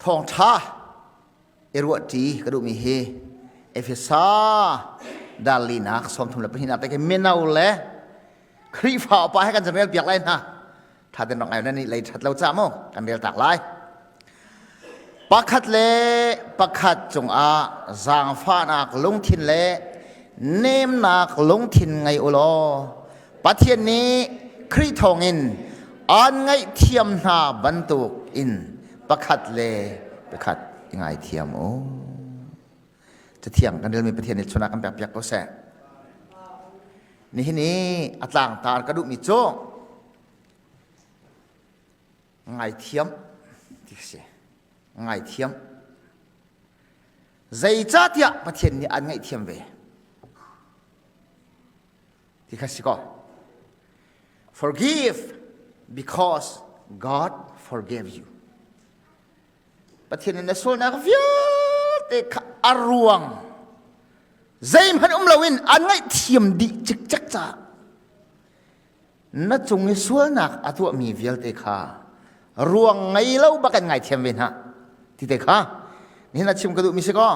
Thawngṭha i ruahṭi ka duhmi hi Efesa dal linak 32 nak te khi mino le Khrihfa upa he kan cun rel piak lai hna. Tha ten rak ngai na nih lei ṭhat lo ca mu kan rel tak lai. Pakhat le pakhat cungah zaangfahnak lungthin le nemnak lungthin ngei u law Pathian nih Khrih thawngin aan ngaihthiam hna bantuk in pakhat le pakhat i ngaithiam u. Cathiang kan relmi Pathian nih chunah kan pek piak ko seh. Nihin i a tlangtar ka duhmi cu ngaithiam ti si. Ngaithiam. Zeicahtiah Pathian nih an ngaihthiam ve. Ti kha si ko. Forgive because God forgave you. Pathian in na sualnak vialte kha a ruang zeihmanh um loin an ngaihthiam dih cikcek caah na cung i sualnak a tuahmi vialte kha ruang ngei lo bak in ngaithiam ve hna ti te kha nihin a chim ka duhmi si ko.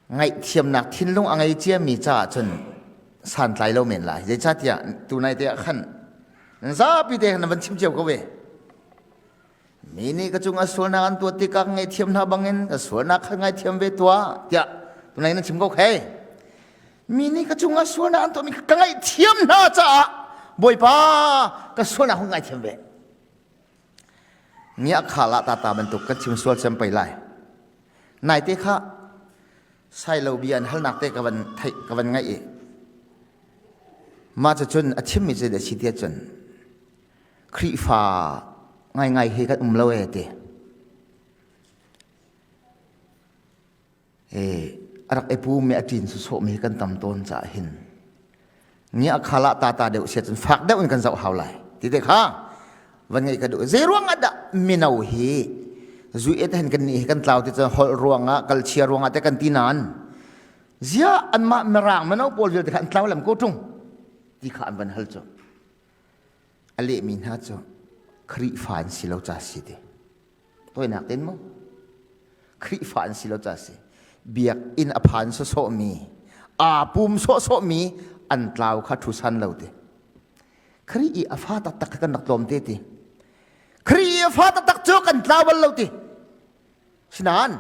Ngaihthiamnak thinlung a ngei ciami caah cun santlai lo men lai. Zeicahtiah tunai te ah khan nan zapi te khan nan van chim cio ko ve. Mi nih ka cung a sualnak an tuah tikah ngaihthiam hna bangin ka sualnak kha ngaithiam ve tuah tiah tunai nan chim ko khei. Mi nih ka cung a sualnak an tuahmi ka ngaihthiam hna caah Bawipa ka sualnak hun ngaithiam ve. Ngia kha la ta ta bantuk kan chim sual cem pei lai. Naite kha sailo bia an halnak te ka van theih ka van ngaih i mah cucun a chimmi cu a si tiah cun Khrihfa ngaingai he kan um lo e ti. E a rak i pumi a ṭin sawsawhmi hi kan tam tawn caah hin ni a khala ta ta deuh sia cun fak deuh in kan zoh hau lai ti te kha van ngeih ka duh. Zei ruang ah dah mino hi zu et hen kan nih hi kan tlau ti cun holh ruangah kalchia ruangah te kan ti nain zia anmah mirang mino pawl vialte kha an tlau lem ko ṭung ti kha an van hal cu a lehmi hna cu Khrihfa an si lo ca si ti. Toinak ten mu Khrihfa an si lo ca si. Biakinn a phan sawsawhmi aa pum sawhsawhmi an tlau kha ṭhusan lo ti. Khrih i a fa taktak kha kan rak tlawm te ti. Khrih i a fa taktak cu kan tlau bal lo ti. Sinain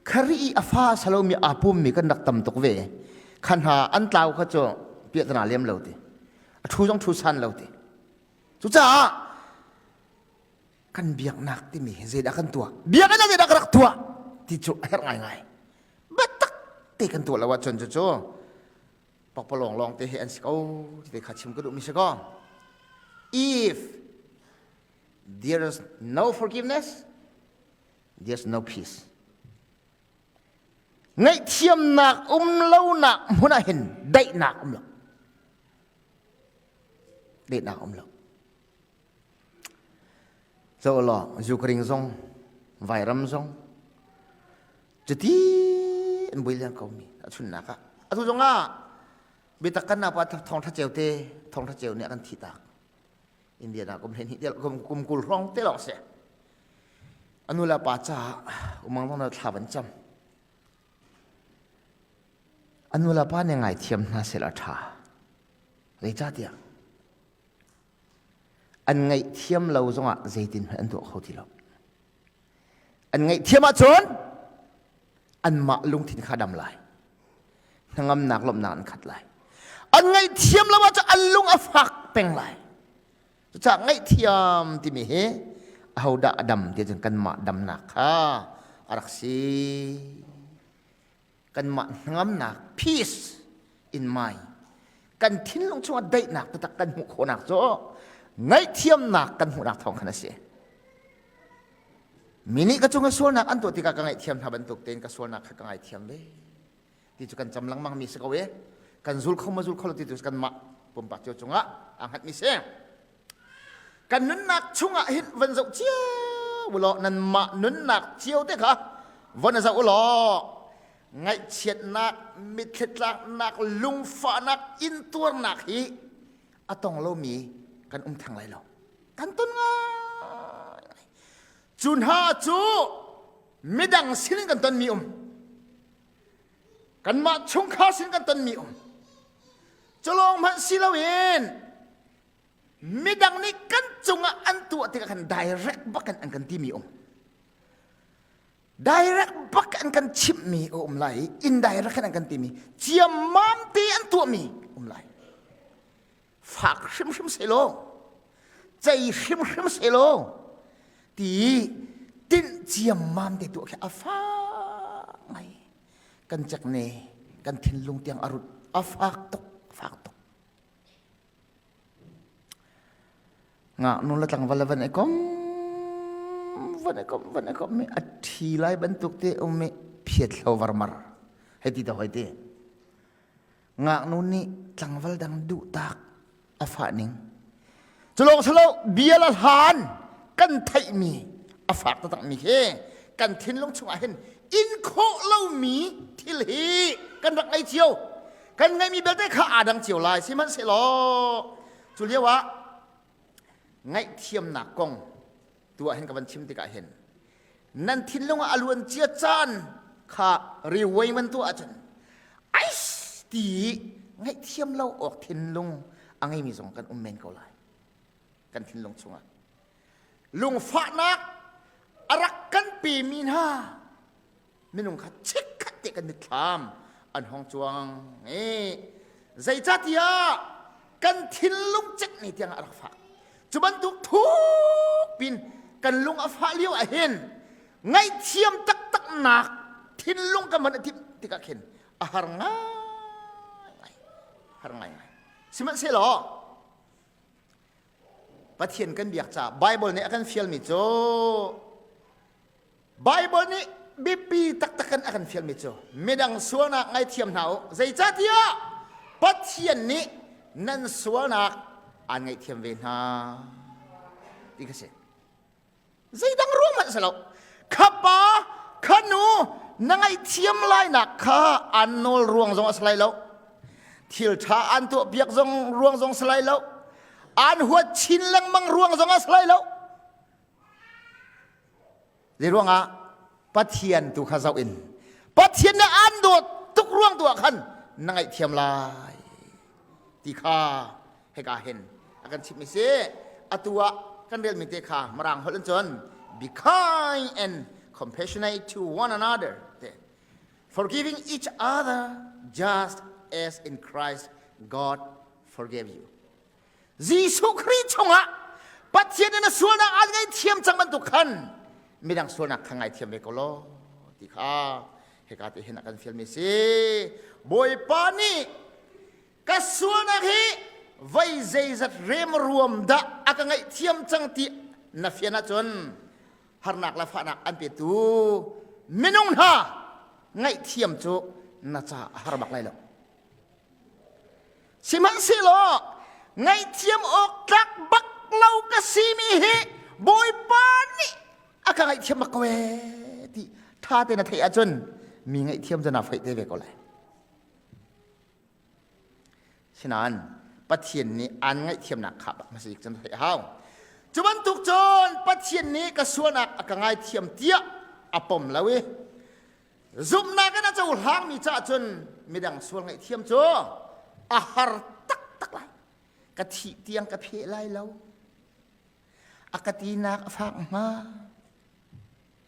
Khrih i a fa salomi aa pummi kan rak tam tuk ve. Kha hna an tlau kha cu piahtana lem lo ti. A ṭhu zong ṭhu san lo ti. Cucaah kan biaknak timi hi zeidah kan tuah? Biakinn ah zeidah ka rak tuah? Ti cu a herh ngaingai. Biatak te kan tuah lo ahcun cucu pakpalawng lawng te hi an si ko ti te kha chim ka duhmi si ko. If there is no forgiveness, there's no peace. Ngaihthiamnak um lonak hmun ah hin daihnak um lo. Daihnak um lo. Zo law Ukraine zong vairam zong cuti an bui leng ko mi a chunnak ah atu zong ah biatak kan napa thong tha ceu te thong tha ceu nih a kan thi tak. India na kum hleihnih te kum 20 hrawng te lawng si. Anu le pa caah umang zong na thla van cam. Anu le pa nih ngaithiam hna seh a ṭha. Zeicahtiah an ngaihthiam lo zongah zeitin hmanh an tuah kho ti lo. An ngaihthiam ahcun anmah lungthin kha dam lai. Hnangamnak lawmhnak an khat lai. An ngaihthiam lo ahcun an lung a fak peng lai. Cucaah ngaihthiam timi hi ahodah a dam ti cun kanmah damnak kha a rak si. Kanmah hnangamnak peace in mind kan thinlung chungah daihnak taktak kan hmuh khawhnak cu ngaihthiamnak kan hmuhnak thawng khan a si. Mi nih ka cung i sualnak an tuah tikah ka ngaihthiam hna bantuk tein ka sualnak kha ka ngaithiam ve ti cu kan cam lengmang mi si ko e. Kan zul kho ma zul kho lo ti cu kanmah pumpak cio cungah aa hngatmi si. Kan nunnak chungah hin van zoh cio ulaw nanmah nunnak cio te kha von zoh ulaw ngaihchiatnak, mitthlitlaknak, lungfahnak, intuarnak hi a tong lomi kan um theng lai lo. Kan ton ngai. Cu hna cu midang sin kan tonmi um. Kanmah chungkhar sin kan tonmi um. Culawng hmanh si loin midang nih kan cungah an tuah tikah khan direct bak in an kan timi um. Direct bak an kan chimhmi a um lai i indirect in an kan timi ciammam te an tuahmi um lai. Fak hrimhrim selaw, cei hrimhrim selaw ti tinh ciammam te tuah khi a fak ngai. Kan cek ne, kan thinlung tiang a rut, a fak tuk, fak tuk. Ngaknu le tlangval le van i kom, van i kom, van i kom mi a ṭhi lai bantuk te um mi phiat hlo varmar hei ti ta hoi ti. Ngaknu nih tlangval dang duh tak a fah ning. Culawng silo bia la hlan kan theihmi a fak taktak mi khi kan thinlung chungah hin in khawh lomi thil hi kan rak ngei cio. Kan ngeihmi belte kha aa dang cio lai. Sihmanhsehlaw cu lio ah ngaihthiamnak kong tu ah hin ka van chim tikah hin nan thinlung ah a luan cia caan kha riway man tuah ahcun ais ti ngaihthiam lo awk thinlung a ngeimi zong kan um men ko lai kan thinlung chungah lungfahnak a rak kan pemi hna minung kha chikkhat te kan mitthlam an hong cuang i zeicahtiah kan thinlung cek ni tiang a rak fak cu bantuk thuk pin kan lung a fah lio ah hin ngaihthiam taktak nak thinlung kan van a timh tikah khin a har ngai har ngai ngai sihmanhsehlaw Pathian kan biak caah Bible nih a kan fialmi cu Bible nih biapi taktak in a kan fialmi cu midang sualnak ngaithiam hna u zeicahtiah Pathian nih nan sualnak aan ngaihthiam ve hna ti kha si. Zeidang ruang hmanh si lo. Kha pa, kha nu na ngaihthiam lainak kha aan nawl ruang zong a si lai lo. Thil ṭha aan tuah piak zong ruang zong si lai lo. Aan huat chin lengmang ruang zong a si lai lo. Zei ruangah Pathian tu kha zoh in Pathian nih aan dawt tuk ruang tu ah khan na ngaihthiam lai ti kha hika hin a kan chimh mi si atu ah kan relmi te kha mirang holh in cun be kind and compassionate to one another te forgiving each other just as in Christ God forgave you Jesuh Khrih chungah Pathian in a sualnak aan ngaihthiam cang bantuk khan midang sualnak kha ngaithiam ve ko law ti kha hika te hin a kan fialmi si. Bawipa nih ka sualnak hi voi zeizat remruam dah a ka ngaihthiam cang ti na fian ahcun harnak le fahnak an petu minung hna ngaihthiam cu na ca a har bak lai lo. Sihmanhsehlaw ngaihthiam awk tlak bak lo ka simi hi Bawipa nih a ka ngaihthiam bak ko ee ti ṭha tein a theih ahcun mi ngaihthiam cu naa foih te ve ko lai. Sinain Pathian nih aan ngaihthiamnak kha bak hmasa bik cun theih a hau. Cu bantuk cun Pathian nih ka sualnak a ka ngaithiam tiah a pom lo i Zumhnak in a cohlangmi caah cun midang sual ngaihthiam cu a har taktak lai. Ka thih tiang ka pheh lai lo. A ka tinak a fak hnga.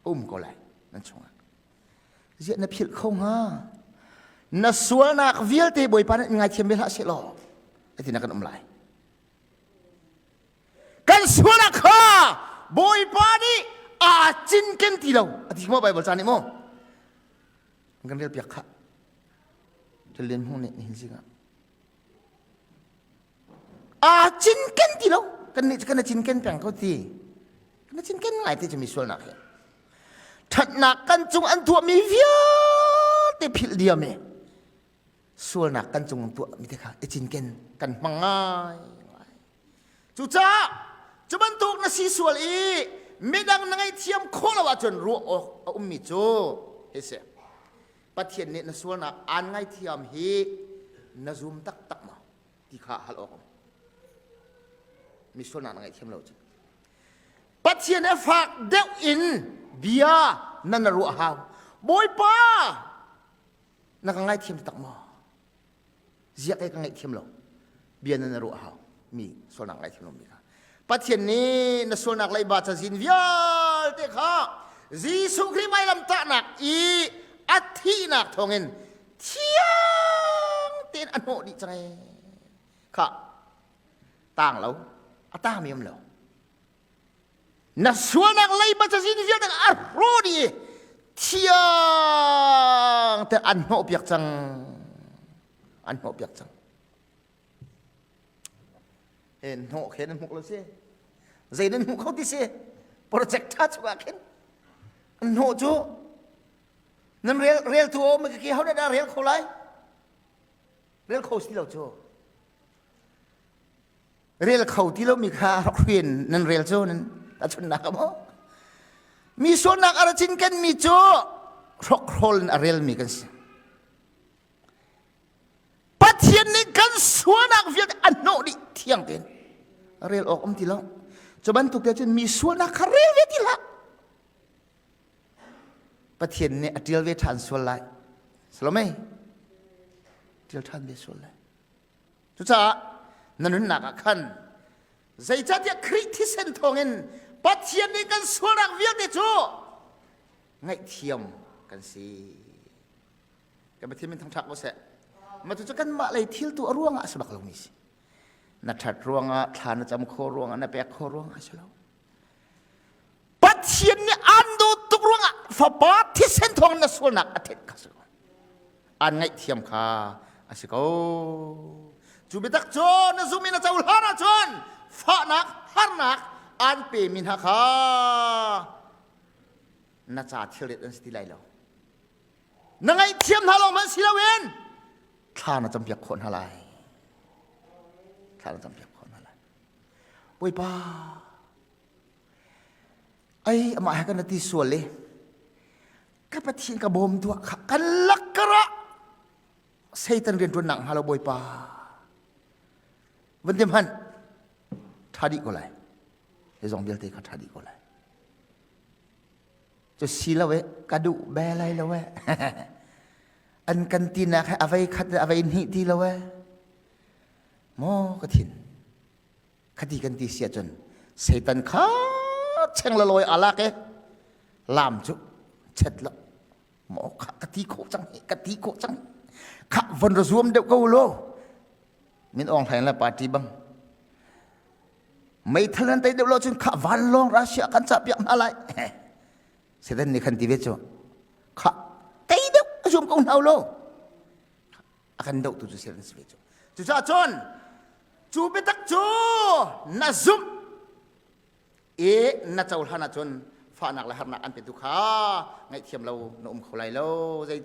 Um ko lai nan chungah. Ziah na philh kho hnga? Na sualnak vialte Bawipa nih ngaithiam ve hlah seh law, ati na kan um lai. Kan sualnak kha Bawipa nih aa cinken ti lo a ti maw Bible ca nih maw kan rel piak khah thil lian hmung nih nihin zingah aa cinken ti lo kan nih kan cinken peng ko ti kan cinken ngai ti cu mi sualnak hi ṭhatnak kan cung an tuahmi vialte philh diam i sualnak kan cung tuahmi te kha i cinken kan hmang ngai Cucaah cu bantuk na si sual i midang na ngaihthiam khawh lo ahcun ruah awk a ummi cu hi si. Pathian nih na sualnak aan ngaithiam hi na zum taktak maw ti kha hal awk um. Mi sualnak na ngaihthiam lo cun. Pathian he fak deuh in bia nan ruah hau. Bawipa na ka ngaithiam tak maw? Ziak e ka ngaihthiam lo. Bia nan ruah hau. Mi sualnak ngaithiam lo mi kha. Pathian nih na sualnak leiba cazin vialte kha Jesuh Khrih vailam tahnak i a thihnak thawngin thiang tein a hnawh dih cang ee. Kha tang lo, a tang mi um lo. Na sualnak leiba cazin vialte a hrawh dih i thiang te an hnawh piak cang. An hnawh piak cang. He hnawh khe nan hmuh lo si. Zei nan hmuh kho ti si. Project tha chung ah khin an hnawh cu nan rel rel tu om ki ho dah rel kho lai? Rel kho si lo cu. Rel kho ti lomi kha rak nan rel cu nan tahchunhnak a maw mi sualnak a ra cinken mi cu hrokhrawl in a relmi kan si Pathian nih kan sualnak vialte a hnawh dih thiang tein rel awk um ti lo cu bantuk te cun mi sualnak kha rel ve ti hlah Pathian nih a ṭial ve ṭhan sual lai Salome ṭial ṭhan ve sual lai Cucaah na nunnak ah khan zeicahtiah Khrih thisen thawngin Pathian nih kan sualnak vialte cu ngaihthiam kan si. Kan Pathian min thangṭhat ko seh. Mah cucu kanmah lei thil tu a ruangah a si bak lomi si. Na ṭhat ruangah, thla na cam khawh ruangah, na pek khawh ruangah a si lo. Pathian nih aan dawt tuk ruangah fapa thisen thawng na sualnak a thenh kha si ko. Aan ngaihthiam kha a si ko. Cu biatak cu na zum in na cohlan ahcun fahnak, harnak aan pemi hna kha na ca thilrit an si ti lai lo. Na ngaihthiam hna lawng hmanh si loin thla na campiak khawh hna lai. Thla na campiak khawh hna lai. Bawipa, ai amah he kan ti sual i ka Pathian ka bawm tuah kha kan lakkarah Satan rian ṭuannak hnga lo Bawipa van ti hmanh ṭha dih ko lai hi zong vialte kha ṭha dih ko lai cu si lo e ka duh be lai lo e an kan tinak he avei khat le avei hnih ti lo e maw ka thin Khati kan ti si ahcun Satan kha cheng la lawi alak e lam cu chet lo maw kha ka ti khawh cang hi ka ti khawh cang kha von ra zuam deuh ko lo min ong hlain le party bang meithal nan tei deuh lo cun kha vanlawng Russia kan cah piak hna lai Satan nih khan ti ve cu kha tei deuh a zuam ko hna lo a kan dohtu cu Satan si ve cu cucaah cun cu biatak cu na zumh i na cohlan ahcun fahnak le harnak an petu kha ngaihthiam lo na um kho lai lo zei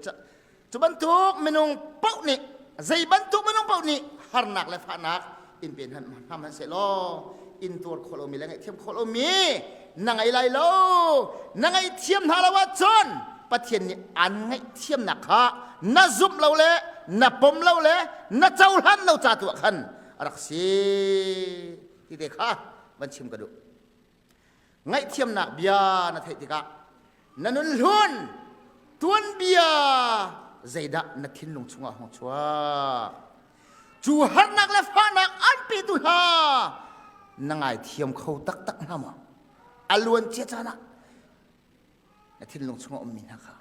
cu bantuk minung paoh nih zei bantuk minung paoh nih harnak le fahnak in pe hna hmanh seh law in tuar khawh lomi le ngaihthiam khawh lomi na ngei lai lo na ngaihthiam hna lo ahcun Pathian nih an ngaihthiamnak kha na zumh lo le na pom lo le na cohlan lo ca tu ah khan a rak si ti te kha van chim ka duh ngaihthiamnak bia na theih tikah na nun hlun tuanbia zeidah na thinlung chungah hung chuak cu harnak le fahnak an petu hna na ngaithiam kho taktak hna maw a luan cia caan ah na thinlung chungah ummi hna kha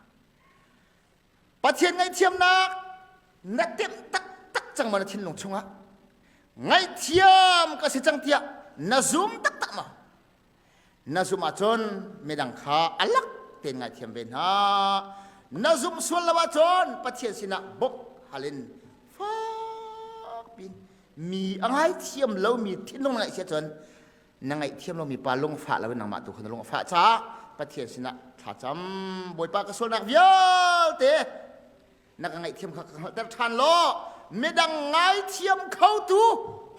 Pathian ngaihthiamnak na temh taktak cang maw na thinlung chungah ngaihthiam ka si cang tiah na zum taktak maw na zumh ahcun midang kha a lak tein ngaithiam ve hna na zumh sual lo ahcun Pathian sinah bawmh hal in fak pin mi a ngaithiam lomi thinlung na ngaih si ahcun na ngaihthiam lomi pa lungfah loin nangmah tu kha na lung a fah caah Pathian sinah thlacam Bawipa ka sualnak vialte na ka ngaihthiam kha ka hngalhter ṭhan law midang ngaithiam khotu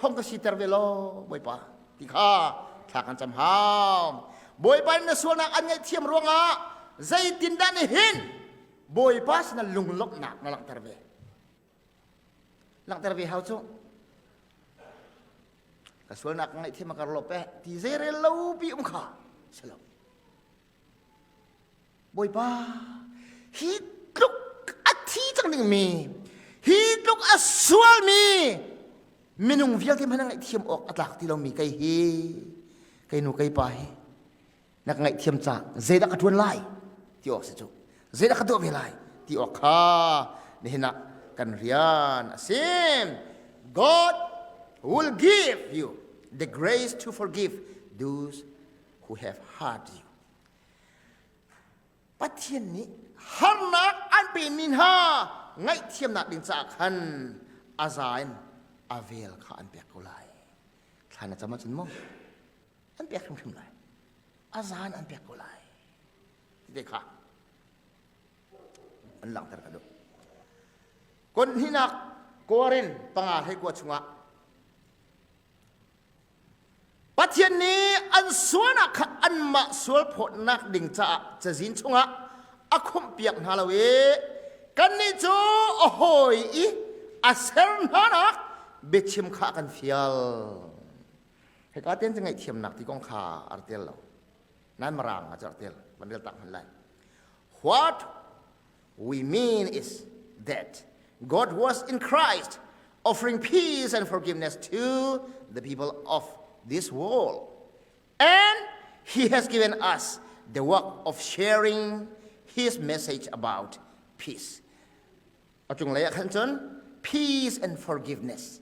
hong ka siter ve law Bawipa ti kha thla kan cam hau Bawipa nih na sualnak an ngaihthiam ruangah zeitindah nihin Bawipa sinah lunglawmhnak na langhter ve langhter ve hau cu ka sualnak ka ngaihthiam a kar lawp eh ti zeirel lo pi um kha. Si lo. Bawipa, hi tluk a thi cang dingmi, hi tluk a sualmi minung vialte hmanh ngaihthiam awk a tlak ti lomi kei hi, kei nu kei pa hi na ka ngaihthiam ca zeidah ka ṭuan lai ti awk si cu zeidah ka tuah ve lai ti awk kha nihin ah kan rian a si. God will give you the grace to forgive those who have hurt you. Pathian nih harnak an pemi hna ngaihthiamnak ding caah khan a za in a vel kha an pek ko lai. Thla na cam ahcun maw an pek hrimhrim lai. A za in an pek ko lai. Ti kha an langhter ka duh. Kon hnihnak Korin panga hlei kua chungah Pathian nih an sualnak kha anmah sualphawtnak ding caah cazin chungah a khumhpiak hna lo i kannih cu a hawi i a ser hnanak biachim kha a kan fial. Hika ten cu ngaihthiamnak ti kong kha a rak tel lo. Nan marang a cu a rak tel. Van rel tak hmanh lai. What we mean is that God was in Christ offering peace and forgiveness to the people of this world. And he has given us the work of sharing his message about peace. A cunglei ah khan cun peace and forgiveness.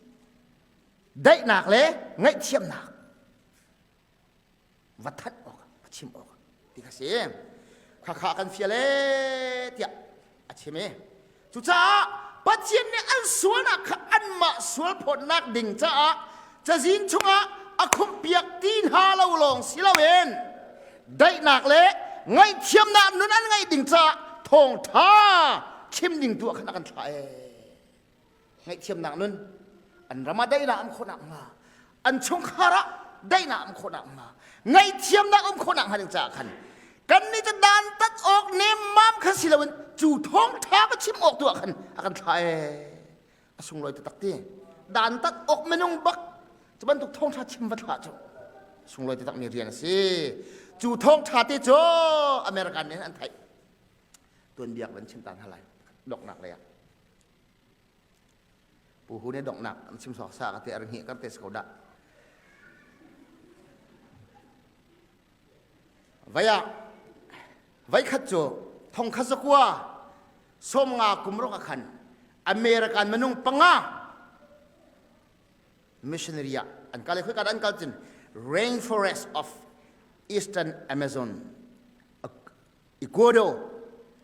Daihnak le ngaihthiamnak. Va thanh awk va chim awk ti kha si khakha kan fial e tiah a chim i cucaah Pathian nih an sualnak kha anmah sual phawtnak ding caah cazin chungah a khumhpiak ti hna lo lawng si loin daihnak le ngaihthiamnak nun an ngeih ding caah thawngṭha chim ding tu ah khan a kan thlah ee ngaihthiamnak nun an ram ah daihnak um khawhnak hnga an chungkhar ah daihnak um khawhnak hnga ngaihthiamnak um khawhnak hnga ding caah khan kan nih cu dan tat awk nemmam kha si loin cu thawngtha va chim awk tu ah khan a kan thlah ee a sunglawi taktak ti dan tat awk minung bak cu bantuk thawngtha chim va thlah cu sunglawi taktak mi rian a si cu thawngtha te cu American nih an theih tuanbia van chim ta hna lai donghnak lei ah Pu Hu nih donghnak an chim sawk sa ka te ar ngi kar te ko dah. Vai ah vai khat cu thong khat zakua som nga kum rok khan American minung panga missionary ah an kal khoi ka an kal cun rainforest of eastern Amazon Ecuador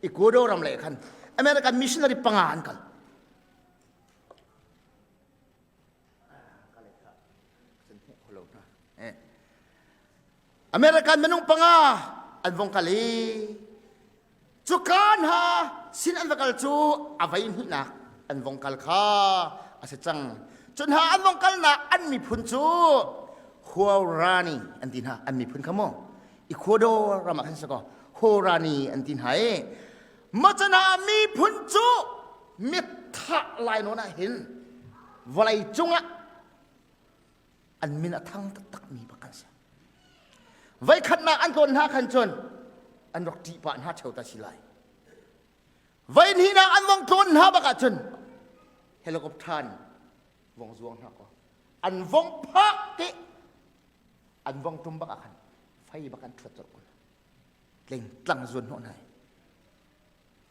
Ecuador ram lei khan American missionary panga an kal. American minung panga an vong kal i cuka hna sin an va kal cu a vei hnihnak an vong kal kha a si cang. Cun hna an vong kalnak an miphun cu Huaurani an ti hna an miphun kha mu Ecuador ram ah khan si kaw Horani an ti hna i macana miphun cu mithah lai nawn ah hin vawlei cungah an min a thang taktak mi bak kan si. Voikhatnak an tlawn hna khan cun an rak ṭih pah hna ṭheo ta si lai. Voihnihnak an vong tlawn hna bak ah cun helicopter in vong zuang hna kaw an vong phak te an vong tum bak ah khan fei bak an ṭhuat colh ko tling tlang zuan hnawh hna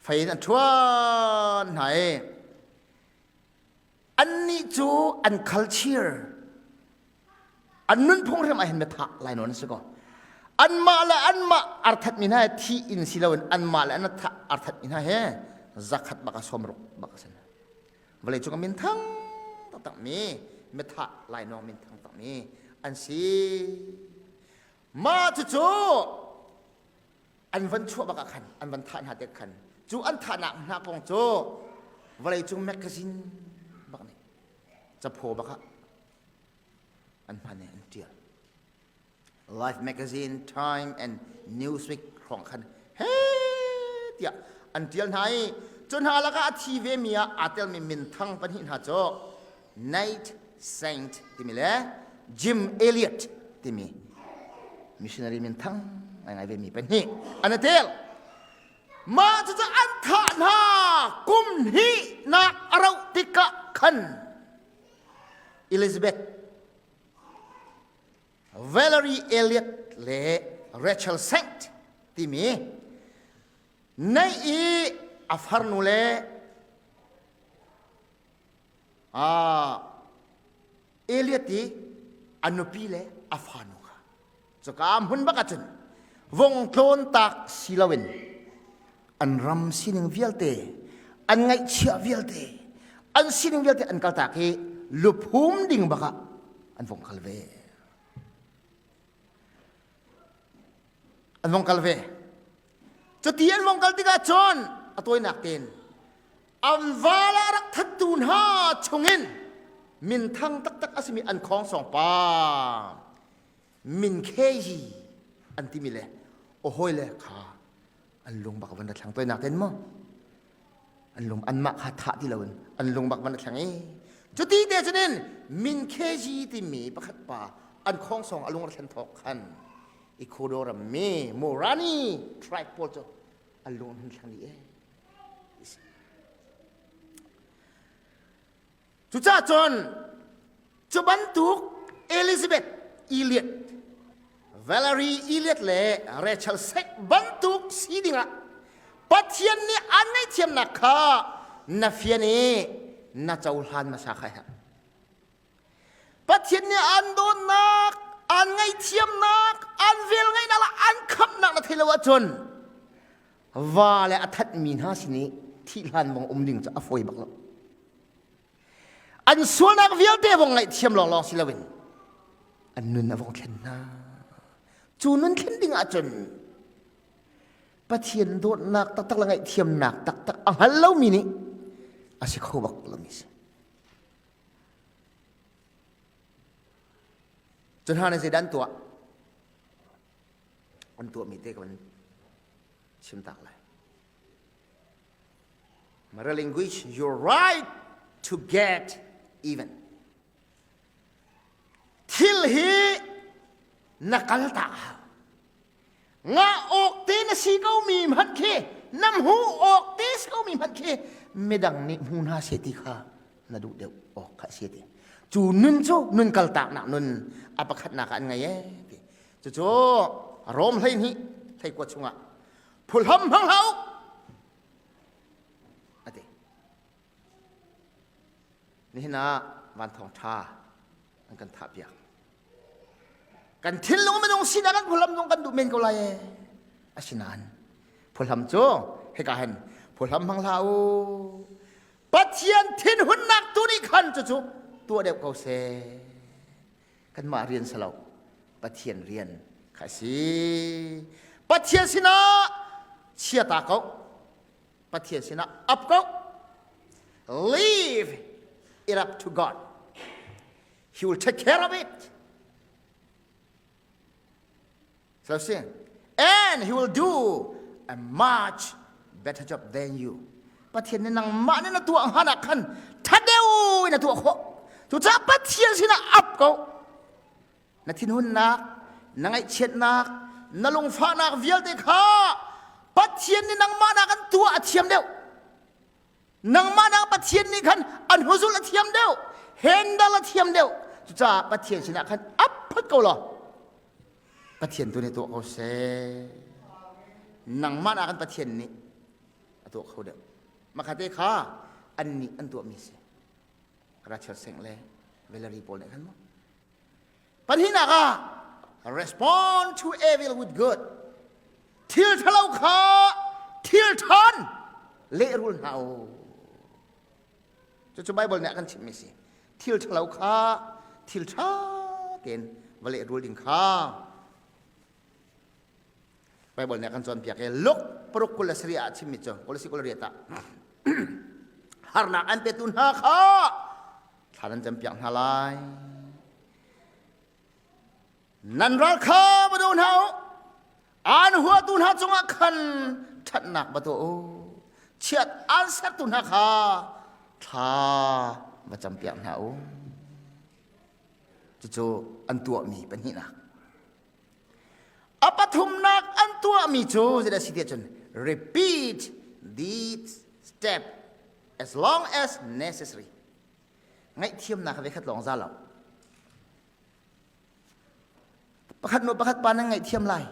fei in an ṭhuan hna i annih cu an culture an nunphung hrim ah hin mithah lai nawn a si ko anmah le anmah arthat mi hna he thi in si loin anmah le an arthat mi hna he zakhat bak a sawmruk bak a si Vawleicung ah minthang taktakmi mithah lainawng minthang takmi an si. Mah cucu an van chuah bak ah khan an van thah hna te khan cu an thahnak hna kong cu vawleicung magazine bak nih capho bak ah an hman i an tial. Life Magazine, Time and Newsweek hrawng khan he tiah an tial hna i cu hna lakah a thi vemi ah aa telmi minthang pahnih hna cu Nate Saint timi le Jim Elliot timi missionary minthang. Ngai ngai ve mi pahnih an i tel. Mah cucu an thah hna kum hnihnak a rauh tikah khan Elizabeth Valerie Elliot le Rachel Saint timi nei i a farnu le Elliot i a nupi le a fanu kha cuka hmun bak ahcun vong tlawn tak si loin an ram sining vialte an ngaihchiah vialte an sining vialte an kaltak i luphum ding bak ah an vong kal ve an vong kal ve cuti an vong kal tikah cun a tawinak tein an val ah rak thattu hna chungin minthang taktak a simi an khawngsawng pa min kheji an timi le ahawi le kha an lung bak van ra thlang toinak ten maw an lung anmah kha thah ti loin an lung bak van a thleng i cuti te cunin min kheji timi pakhat pa an khawngsawng a lung ra thlen thawk khan Ecuador ram mi Morani tribe pawl cu an lung an hun thleng dih e Cucaah cun cu bantuk Elizabeth Elliot, Valerie Elliot le Rachel Sack bantuk si dingah Pathian nih an ngaihthiamnak kha na fian i na cohlan hmasa kha herh. Pathian nih an dawtnak, an ngaihthiamnak, an velngeihnak le an khamhnak na theih lo ahcun va le a thatmi hna sin i thih hlan vong um ding cu a fawi bak lo. An sualnak vialte vong ngaihthiam lawnglawng si loin an nun a vong thlen hna. Cu nun thlen ding ahcun Pathian dawtnak taktak le ngaihthiamnak taktak a hngal lomi nih a si kho bak lomi si. Cu hna nih zeidah an tuah? An tuahmi te ka van chim tak lai. Relinquish your right to get even. Thil hi na kal ta hau. Nga awk te na si ko mi hmanh khi na hmu awk te si ko mi hmanh khi midang nih hmu hna seh ti kha na duh deuh awk kha si ti. Cu nun cu nun kaltaknak nun a pakhatnak ah an ngei ee ti. Cucu Rom 12 hleikua chungah phuhlam hmang hlah u a ti. Nihin ah van thawng ṭha an kan thah piak. Kan thinlung minung sinak kan phuhlam zong kan duh men ko lai ee. Asinain phuhlam cu hika hin phuhlam hmang hlah u. Pathian thinhunnak tu nih khan cucu tuah deuh ko seh. Kanmah rian si lo Pathian rian kha a si. Pathian sinah chia ta ko. Pathian sinah ap ko. Leave it up to God. He will take care of it. So see, and he will do a much better job than you. Pathian nih nangmah nih na tuah hngan ah khan ṭha deuh in na tuah khawh. Cucaah Pathian sinah ap ko. Na thinhunnak, na ngaihchiatnak, na lungfahnak vialte kha Pathian nih nangmah nak an tuah a thiam deuh. Nangmah nak Pathian nih khan an huzul a thiam deuh, handle a thiam deuh. Cucaah Pathian sinah khan ap phot ko law Pathian tu nih tuah ko seh. Nangmah nak kan Pathian nih a tuah kho deuh. Makhate kha an nih an tuahmi si. Rachel Seng le Valerie pawl nih khan mu. Pahnihnak ah respond to evil with good. Thil ṭhalo kha thil ṭhan lehrul hna u. Cucu Bible nih a kan chimhmi si. Thil ṭhalo kha thil ṭha tein va lehrul ding kha Bible nih a kan cawnpiak i Luke 6:27 ah a chimmi cu 28 ah harnak an petu hna kha thla nan campiak hna lai. Nan ral kha va do hna u. Aan huatu hna cungah khan ṭhatnak va tuah u. Chiat aan sertu hna kha thla va campiak hna u. Cucu an tuahmi pahnihnak. A pathumnak an tuahmi cu zeidah si tiah cun repeat these step as long as necessary. Ngaihthiamnak ve khat lawng za lo. Pakhat nu pakhat pa nan ngaihthiam lai.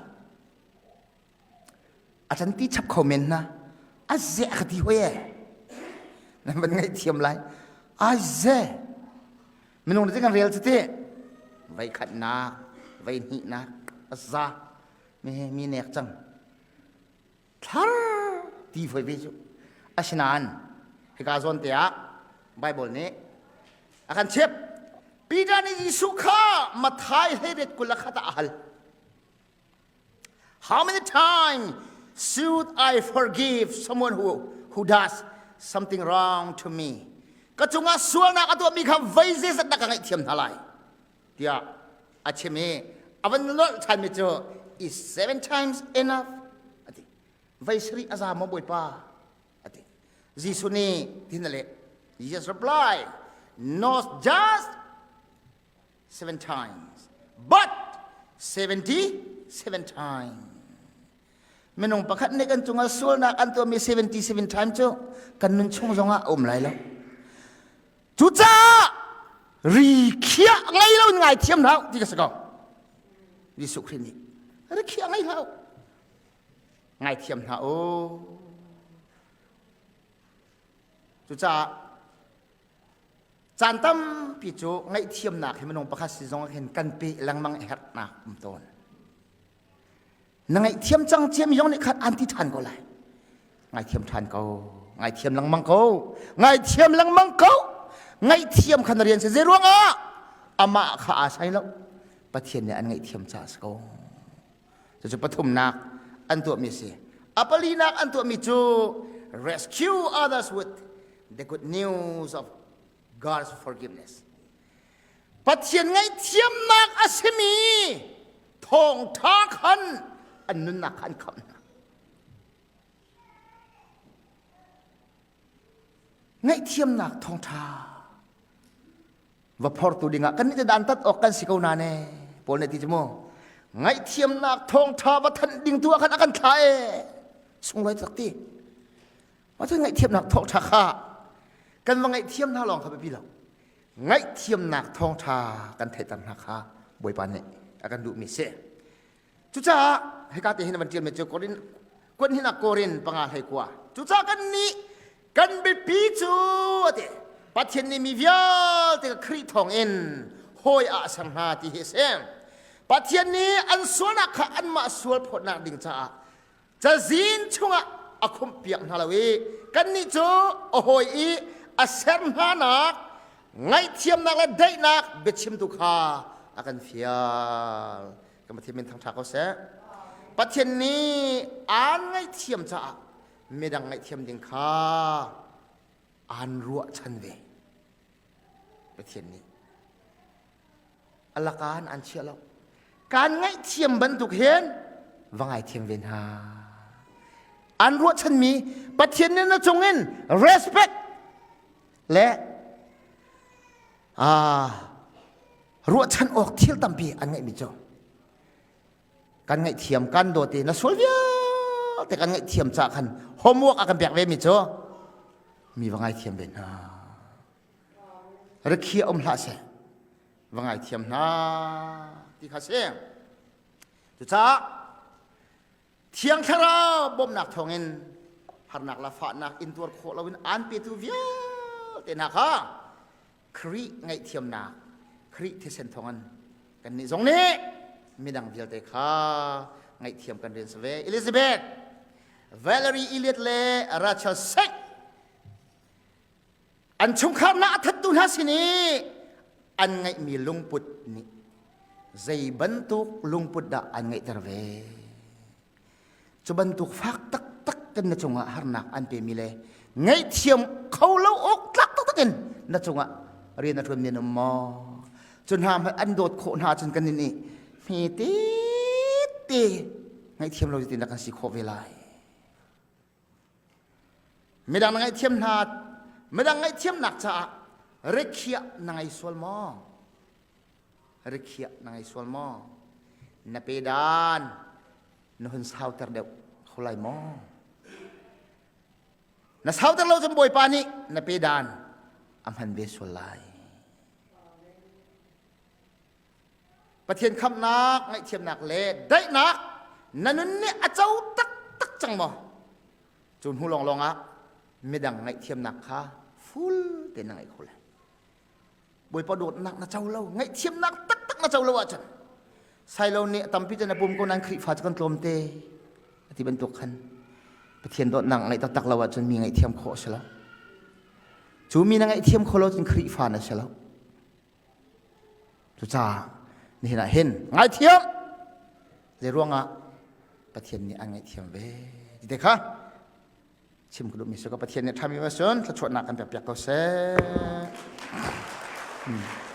A can ti chap kho men na. A ze ka ti hoi e. Nan van ngaihthiam lai. Ai ze. Minung nih kan rel cu ti. Vei khatnak, vei hnihnak, a za. Mi mi nek cang. Thlar ti foi ve cu. Asinain hika zawn te ah Bible nih a kan chimh. Peter nih Jesuh kha Matthai hleiret 21 ah a hal. How many times should I forgive someone who does something wrong to me? Ka cungah sualnak a tuahmi kha voi zeizat dah ka ngaihthiam hna lai? Tiah a chim i a van lolh ṭhanmi cu is seven times enough? A ti. Voi sarih a za maw Bawipa? A ti. Jesuh nih tin a leh. Jesus reply, not just seven times but 77 times minung pakhat nih kan cungah sualnak an tuahmi 77 times cu kan nun chung zongah a um lai lo cucaah ri khiah ngei lo in ngai thiam hlah ti ka si ko Jesuh Khrih nih ri khiah ngei hlah ngai thiam hna u cucaah Caan tampi cu ngaihthiamnak hi minung pakhat si zong hin kan pe lengmang a herhnak um tawn. Na ngaihthiam cang ciami zong nih khan an ti ṭhan ko lai. Ngaithiam ṭhan ko. Ngaithiam lengmang ko. Ngaithiam lengmang ko. Ngaihthiam kha na rian si. Zei ruangah? Amah kha aa sai lo. Pathian nih an ngaihthiam caah a si ko. Cucu pathumnak an tuahmi a si. A palinak an tuahmi cu rescue others with the good news of God's forgiveness. Pathian ngaihthiamnak a simi thawngṭha khan an nunnak kha an khamh hna. Ngaihthiamnak thawngṭha va phortu dingah kan nih te dantat awk kan si ko na ne Paul nih ti cu mu ngaihthiamnak thawngṭha va thanh ding tu ah khan a kan thlah e sunglawi tak ti ma cu ngaihthiamnak thawngṭha kha kan va ngaihthiam hna lawng kha biapi lo ngaihthiamnak thawngṭha kan theihter hna kha Bawipa nih a kan duhmi si Cucaah hika te hin van ṭialmi cu Korin kuan hin ah Korin panga hlei kua. Cucaah kan nih kan biapi cu ati Pathian nih mi vialte Khrih thawngin hawi ah a ser hna ti hi a si. Pathian nih an sualnak kha anmah sual phawtnak ding caah cazin chungah a khumhpiak hna lo i kannih cu a hawi i a ser hnanak ngaihthiamnak le daihnak biachimtu kha a kan fial. Kan Pathian min thangṭha ko seh. Pathian nih aan ngaihthiam caah midang ngaihthiam ding kha aan ruahchan ve. Pathian nih a lakaan an chia lo. Kaan ngaihthiam bantuk hin va ngaithiam ve hna. An ruahchanmi Pathian nih na cungin respect le ruahchan awk thil tampi an ngeihmi cu kan ngaihthiam kan dawt i na sual vialte kan ngaihthiam caah khan homework a kan pek ve mi cu mi va ngaithiam ve hna rikhiah um hlah seh va ngaithiam hna ti kha si cucaah Thiang Thlarau bawmhnak thawngin harnak le fahnak intuar khawh loin aan petu vialte hna kha Khrih ngaihthiamnak Khrih thisen thawngin kannih zong nih midang vialte kha ngaihthiam kan rian si ve. Elizabeth, Valerie Elliot le Rachel Sek An chungkhar hna a thattu hna sin i an ngeihmi lungput nih zei bantuk lungput dah an ngeihter ve? Cu bantuk fak taktak kan na cungah harnak an pemi le ngaihthiam kho lo awk tlak taktak in na cungah rian a ṭuanmi an um maw? Cu hna hmanh an dawt khawh hna cun kan nih hme tete ngaihthiam lo zeitindah kan si khawh ve lai? Midang na ngaihthiam hna midang ngaihthiamnak caah rikhiah na ngei sual maw? Rikhiah na ngei sual maw? Na pe dan. Na hun sauter deuh kho lai maw? Na sauter lo cun Bawipa nih na pe dan a hman ve sual lai. Pathian khamhnak, ngaihthiamnak le daihnak na nun nih a co taktak cang maw? Cu hnu lawnglawng ah midang ngaihthiamnak kha full tein na ngeih kho lai. Bawipa dawtnak na co lo, ngaihthiamnak taktak na co lo ahcun Sailo nih a tampi cu na pum ko nain Khrihfa cu kan tlawmte a ti bantuk khan Pathian dawtnak ngeih taktak lo ahcun mi ngaihthiam khawh a si lo. Cu mi na ngaihthiam khawh lo cun Khrihfa na si lo. Cucaah nihin ah hin ngaithiam zei ruangah Pathian nih an ngaihthiam ve ti te kha chim ka duhmi si ko Pathian nih ṭhami va sun thluachuahnak kan pek piak ko seh. Hmm.